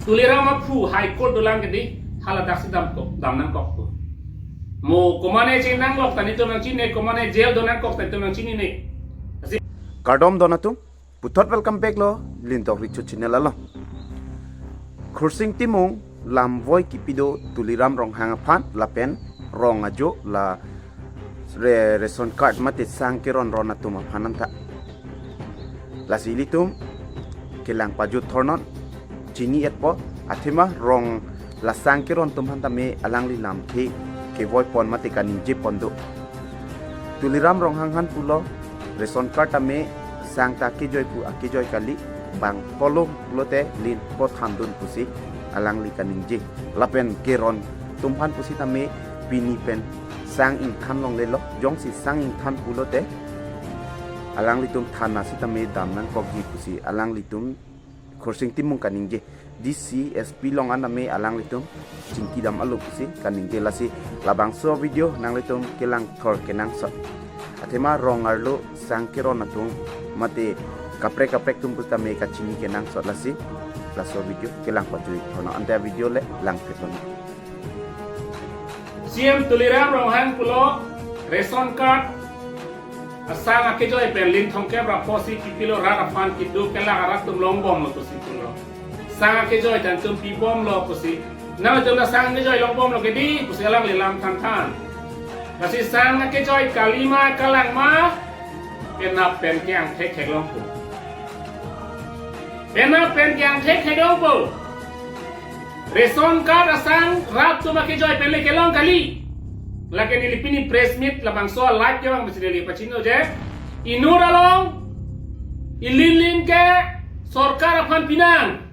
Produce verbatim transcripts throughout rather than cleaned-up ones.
Tuliram aphu High Court dolang kedi, hala daksi dam kok, dam nangkok pu. Mo komane chenang lok ta netum nangchini, komane jail do nangkok ta netum nangchini ne. Kardom don atum, puthot welcome back lo Lintok Rikchu channel along. Khursing Timung lamvoi kipi do Tuliram Ronghang aphan lapen rong ajo la re-, ration card mate sang keron ron atum aphan anta. Lasi ilitum kelang pajut thornon chini-etpo, athema rong la sang keron atum aphan tame alangli lamthe kevoi pon mate kaningje pon do. Tuliram Ronghang aphan pulo, ration card tame sang ta kejoi pu akejoi kali, bang polo pulote lin po thandun pusi alangli kaningje. Lapen keron atum aphan pusi tame pini pen sang ingthan longlelo, jongsi sang ingthan pulote alanglitum thana sitame dam nangkokji pusi alanglitum Khursing Timung kaningje. D C, S P along an tame alanglitum chingki dam alo pusi kaningje. Lasi labangso video nanglitum kelang thor kenangsot. Athema rong arlo sang keron atum mate kaprek kaprek atum pu tame kachini kenangsot, lasi laso video kelang pajut thornon, ante video le lang phethonon. C M Tuliram Ronghang pulo, ration card asang akejoi pen lin thomkep ra phosi kipilo, rat aphan kedo kelak arat atum longbomlo pusi pulo. Sang akejoi ta netum pibomlo pusi. Nangtum ta sang akejoi longbomlo kedi pusi alangli lam than than. Lasi sang akejoi kalima kalang ma, penap pen ke angthek theklongpo. Penap pen ke angthek theklongpo. Ration card asang rat atum akejoi pen le kelong kali. Lake neli pini press meet labangso a-live kevang pusi neli pachini-o je, inut along ilin lin ke sorkar aphan pinang.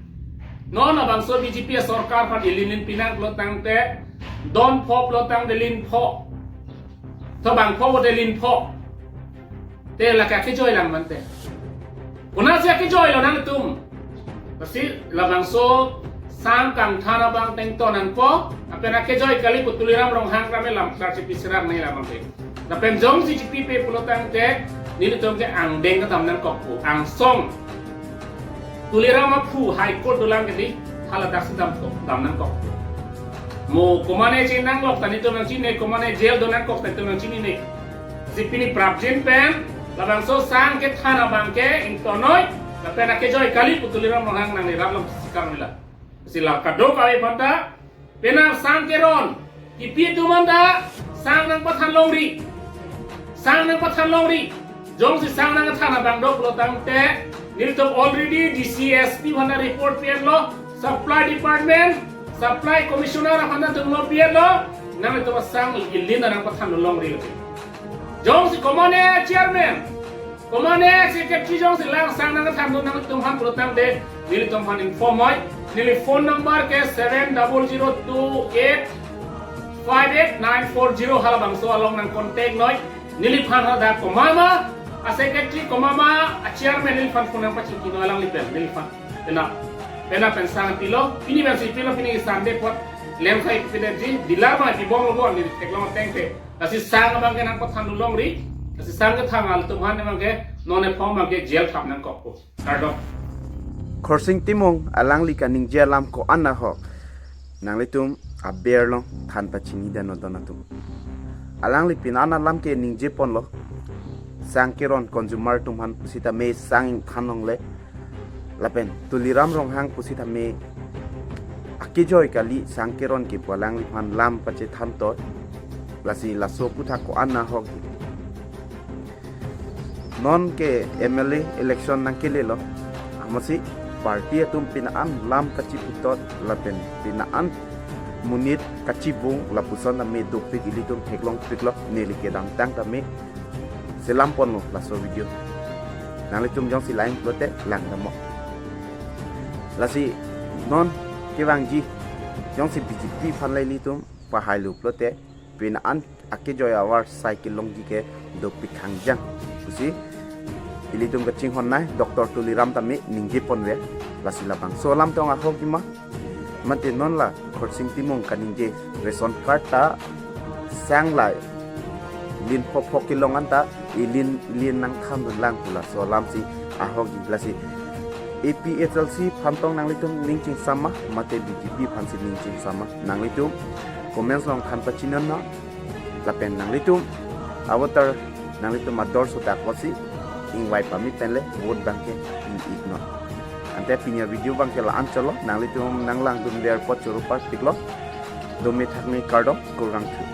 Non labangso B J P asorkar aphan ilin lin pinang pulo tangte, don pho pulo tangte lin pho. Tho bang pho pulote lin pho. Te lake akejoi lang mante. Konatsi akejoi lo nangtum? Lasi labangso sang kangthan abang tengton nangpo, lapen akejoi kali pu Tuliram Ronghang tame lam klar chipi serang nai labang te. Lapen jongsi chipipe pulo tangte, nelitum ke angdeng kedam nangkok pu, angsong. Tuliram aphu High Court dolang kedi, hala daksi dam kok, dam nangkok. Mo komane chenang lok ta netum nangchini, komane jail do nangkok ta netum nangchini ne. Si pini prapjin pen labangso sang kethan abang ke ingtonnoi, lapen akejoi kali pu Tuliram Ronghang nangli rap long sikang nila. Si la kadokave aphanta, penap sang keron kipi atum anta sang nangpathan longri. Sang nangpathan longri. Jongsi sang nangthan abang do pulo tangte, nelitum already D C, S P aphanta report pi-etlo, supply department, supply commissioner aphanta tumlo pi-etlo, nanglitum sang ilin nangpathan longri lo. Jongsi komane chairman, komane secretary jongsi lang sang nangthan do nangtum aphan pulo tangte, nelitum aphan inform noi. Neli phone number ke seven double zero two eight five eight nine four zero, halabangso along nang contact noi. Neliphan hadak komat ma a-secretary, komat ma a-chairman, neliphan phone nangpachingki noi alangli pen, neliphan. Penap, penap pen sang pilo, pini pensi pilo, pini Sunday apot, lem sai pidetji, dilar ma pibomlo bon, neli theklong ateng te. Lasi sang abang ke nangpathan longri, lasi sang kethan atum aphan abang ke, non ephong abang ke jail thap nangkok pu. Kardom. Khursing Timung alangli kaningje alam ko-an ahok, nanglitum aber along than pachini dano don atum. Alangli pini an alam ke ningje ponlo, sang keron consumer atum aphan pusitame sang ingthan longle, lapen Tuliram Ronghang pusitame akejoi kali sang keron ke pu alangliphan lam pachethan to. Lasi laso aputhak ko-an ahok, non ke M L A election nangkelelo, amatsi party atum pini an lam kachiputot lapen pini an monit kachibung lapuson tame dopik, ilitum theklongpiklo, neli kedamtang tame selam ponlo laso video. Nanglitum jongsi lang pulote lang dammo. Lasi non kevangji, jongsi B J P aphan le ilitum pahailo pulote, pini an akejoi avar sai kelongji ke dopik khangjang pusi ilitum kachinghon nai, Doctor Tuliram tame ningje ponve. Lasi labangso alam tong ahokji ma, mate non la Khursing Timung kaningje ration card ta sang la lin pho pho kelong anta ilin, ilin nangthan dun lang pu laso alamsi ahokji. Lasi A P H L C aphan tong nanglitum ning chingsam ma, mate B J P aphansi ning chingsam ma, nanglitum comments along than pachinon non. Lapen nanglitum avoter, nanglitum ador so dak kosi ingvai pame pen le vote abangke pi-ik non. Ante pini avideo abangke la-an chotlo, nanglitum nanglangdunver apot choro parpiklo. Dome thakme, kardom, kurvangthu.